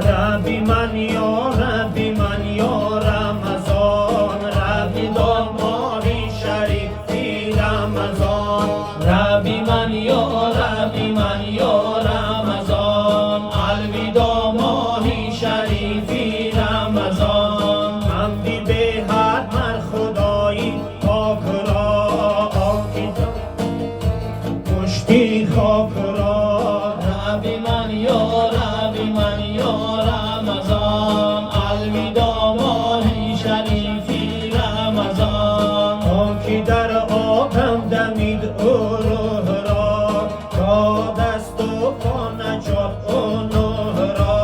Rabbi man yo, Rabbi man yo, Ramazon, Rabbi don mohi sharifi Ramazon, Rabbi man yo, Rabbi man yo, Ramazon, alvido mohi sharifi Ramazon. Hamdi behad mar khudoyi pok ra, ki pushti khok ra. Rabbi man yo, Rabbi man yo, Ramazon, alvido mohi sharifi Ramazon. On ki dar odam damid u ruh ra, to dast u po najot u nuh ra.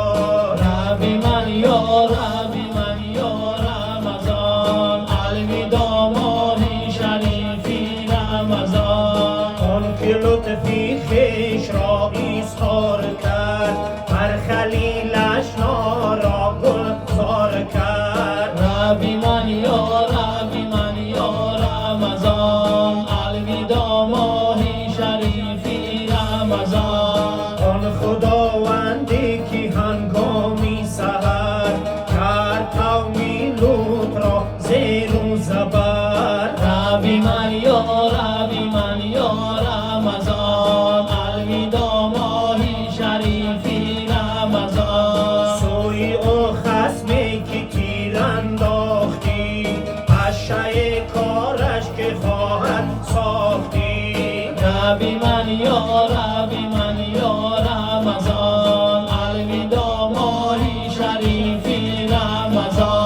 Rabbi man yo, Rabbi man yo, Ramazon, alvido mohi sharifi Ramazon. On ki lutfi khish ra izhor kard, بر خلیلش نارا گلزار کرد. Rabbi man yo, Rabbi man yo, Ramazon, alvido mohi sharifi Ramazon. آن خداوندی که هنگامی سحر کرد قومی لوط را زیر و زبر. Rabbi man yo, Rabbi man yo, Ramazon, alvido mohi sharifi Ramazon. سوی او خصمی که تیر انداختی، پشه کارش که خواهد ساختی. Rabbi man yo, Rabbi man yo, Ramazon, alvido mohi sharifi Ramazon.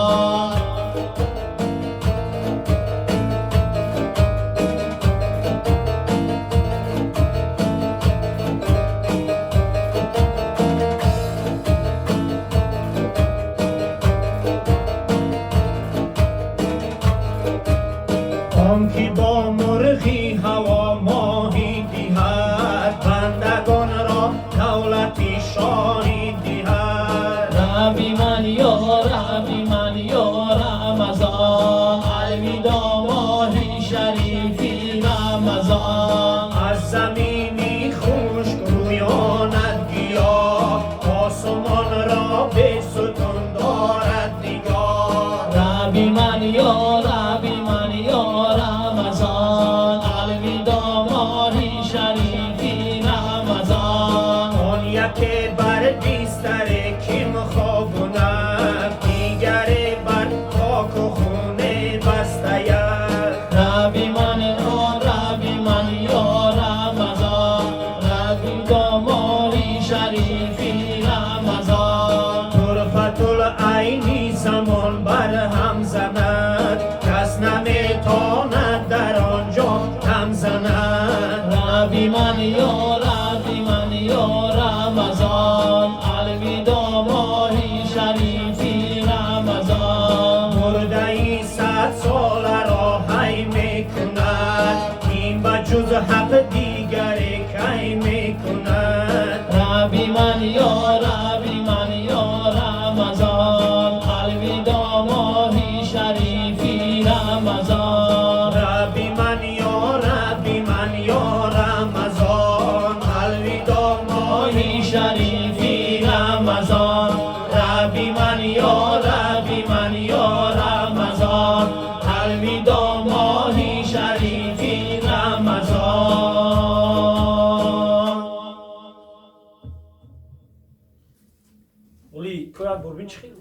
آن که با مرغی هوا ماهی دهد، بندگان را دولتی شاهی دهد. Rabbi man yo, Rabbi man yo, Ramazon, alvido mohi sharifi Ramazon. از زمینی خشک رویاند گیاه، آسمان را به ستون دارد نگاه. Rabbi man yo, Rabbi man yo, Ramazon, alvido mohi sharifi Ramazon. آن یکی بر بستر کیم خواباند، دیگر بر خاک و خونه بسته یک. Rabbi man yo, Rabbi man yo, Ramazon, alvido mohi sharifi Ramazon. طرفة العینی زمان بر هم زند، کس نمیتاند در آنجا هم زند. Rabbi man yo, Rabbi man yo, Ramazon, alvido mohi sharifi Ramazon. مرده ای 100 ساله را حی میکند، این به جز حق دیگر کی میکند. Rabbi man yo, Rabbi man yo, Ramazon, alvido mohi sharifi Ramazon. Rabbi man yo, Rabbi man yo, Ramazon, alvido Mohi sharifi Ramazon, Rabbi man yo, Rabbi man yo, Ramazon, alvido mohi sharifi Ramazon. Оли, ту як борбин чӣ хел?